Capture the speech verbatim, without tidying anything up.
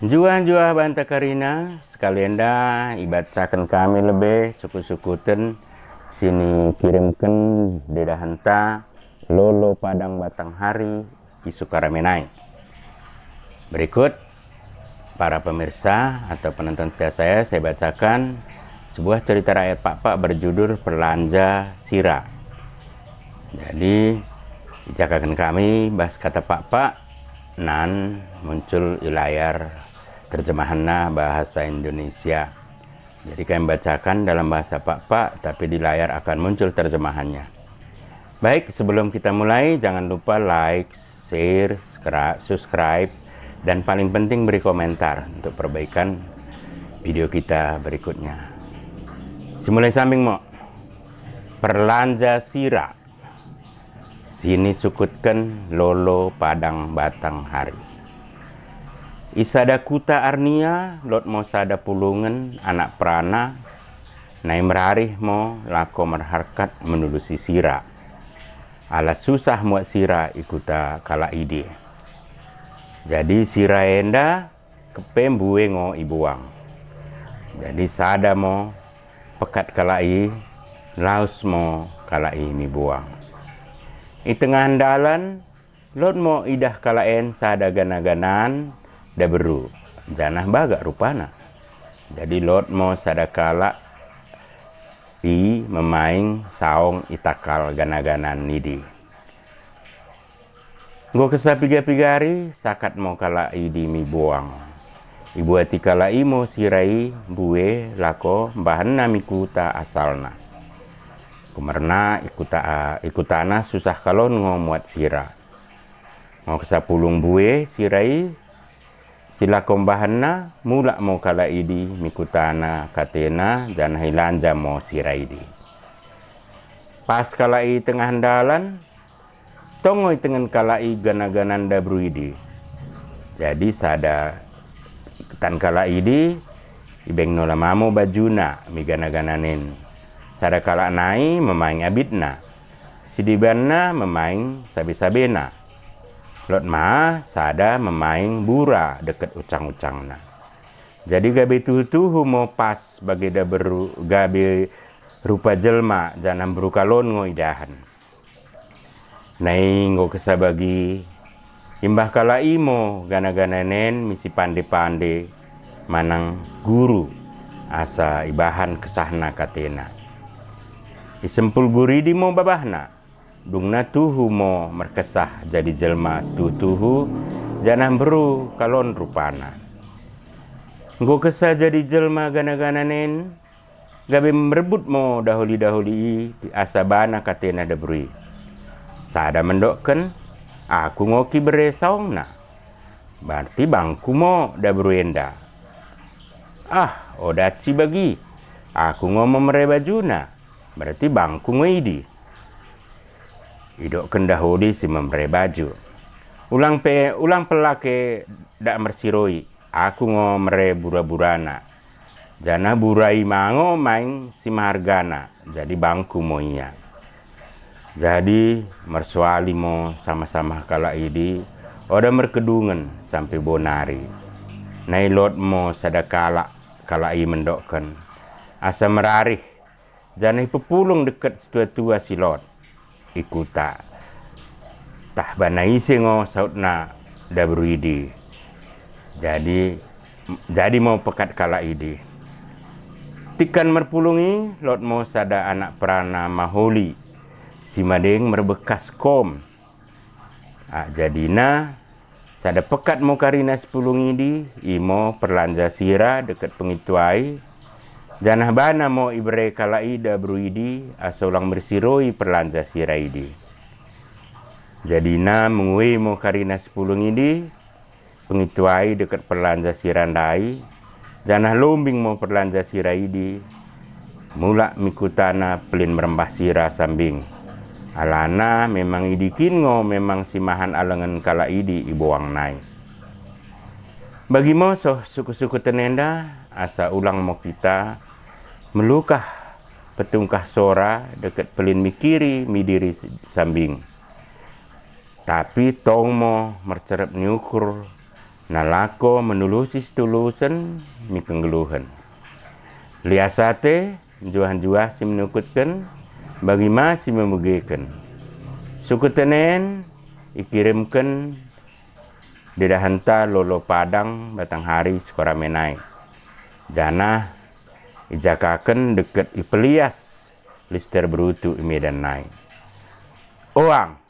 Njuah-njuah banta karina, sekali enda ibacaken kami lebbe sukut-sukuten sinikirimken dedahenta Lolo Padang Batanghari i Sukarame nai. Berikut, para pemirsa atau penonton setia saya, saya bacakan sebuah cerita rakyat Pakpak berjudul Perlanja Sira. Jadi, icakaken kami bas kata Pakpak nan muncul i layar terjemahanna bahasa Indonesia. Jadi, kami bacakan dalam bahasa Pakpak, tapi di layar akan muncul terjemahannya. Baik, sebelum kita mulai, jangan lupa like, share, skra-, subscribe, dan paling penting beri komentar untuk perbaikan video kita berikutnya. Simulai sambing mo. Perlanja Sira. Sinisukutken Lolo Padang Batanghari. I sada kuta arnia, lot mo sada pulungen anak perana, nai merarih mo lako merharkat menulusi sira. Ala susah muat sira i kuta kalak idi. Jadi sira enda keppe mbue ngo ibuang. Jadi sada mo pekat kalak i, laus mo kalak i mi buang. I tengah ndalan, lot mo idah kalak en sada gana-ganan daberu, janah bagak rupana. Jadi lot mo sada kalak i memaing saong i takal gana-ganan nidi. Enggo kessa piga-piga ari, sakat mo kalak idi mi buang. Ibuati kalak i mo sira i mbue lako mbahenna mi kuta asalna. Kumerna i kuta, i kutana susah kalon ngo muat sira. Enggo kessa pulung mbue sira i, silako mbahenna, mulak mo kalak idi mi kutana katena, janah ilanja mo sira idi. Pas kalak i tengah ndalan, tong ngo itengen kalak i gana-ganan daberu idi. Jadi sada tan kalak idi, ibeng nola mamo bajuna mi gana-ganan en. Sada kalak nai memaing abitna, sidebanna memaing sabe-sabena. Lot ma sada memaing bura dekket ucang-ucangna. Jadi gabe tuhu-tuhu mo pas bage daberu, gabe rupa jelma janah mberu kalon ngo idahen. Nai enggo kessa bagi, imbah kalak i mo gana-ganan en mi sipande-pande manang guru, asa ibahan kessahna katena. Isempul guru idi mo babahna, dungna tuhu mo merkessah jadi jelma situhu-tuhu, janah mberu kalon rupana. Enggo kessa jadi jelma gana-ganan en, gabe merebut mo daholi-daholi i asa bana katena daberu i. Sada mendokken, "Aku ngo kibere saongna. Berarti bangku mo daberu enda." "Ah, oda ci bagi. Aku ngo memere bajuna. Berarti bangku ngo idi." Idokken daholi si memere baju. "Ulang pe, ulang pella ke dak mersiroi. Aku ngo mere bura-burana. Janah bura i ma ngo maing simahargana, jadi bangku mo ia." Jadi mersuali mo sama-sama kalak idi, oda merkedungen sampe bonari. Nai lot mo sada kalak, kalak i mendokken, asa merarih janah ipepulung dekket situa-tua si lot i kuta. "Tah bana ise ngo sautna daberu idi." Jadi, jadi mo pekat kalak idi. Tikan merpulung i, lot mo sada anak perana maholi, si madeng merbekas kom. Ah, jadina, sada pekat mo karina sipulung idi, imo perlanja sira dekket pengintua i, janah bana mo ibere kalak i daberu idi, asa ulang mersiroi perlanja sira idi. Jadina mengui mo karina sipulung idi, pengituai dekket perlanja sira ndai, janah lombing mo perlanja sira idi, mulak mi kutana pellin merembah sira sambing. Alana memang idi kin ngo memang simahan alengen kalak idi i boang nai. Bagi mo soh sukut-sukuten enda, asa ulang mo kita melukah petungkah sora dekket pellin mikiri mi diri sambing. Tapi tong mo mercerrep ni ukur, nalako menulusi situlusen mi kenggeluhen. Lias ate, njuah-njuah simenukutken, bagi ma simemegeken. Sukuten en ikirimken didahenta lolo padang batanghari Sukarame nai. Janah ijakaken dekket ipelias Lister Berutu i Medan nai. Oang,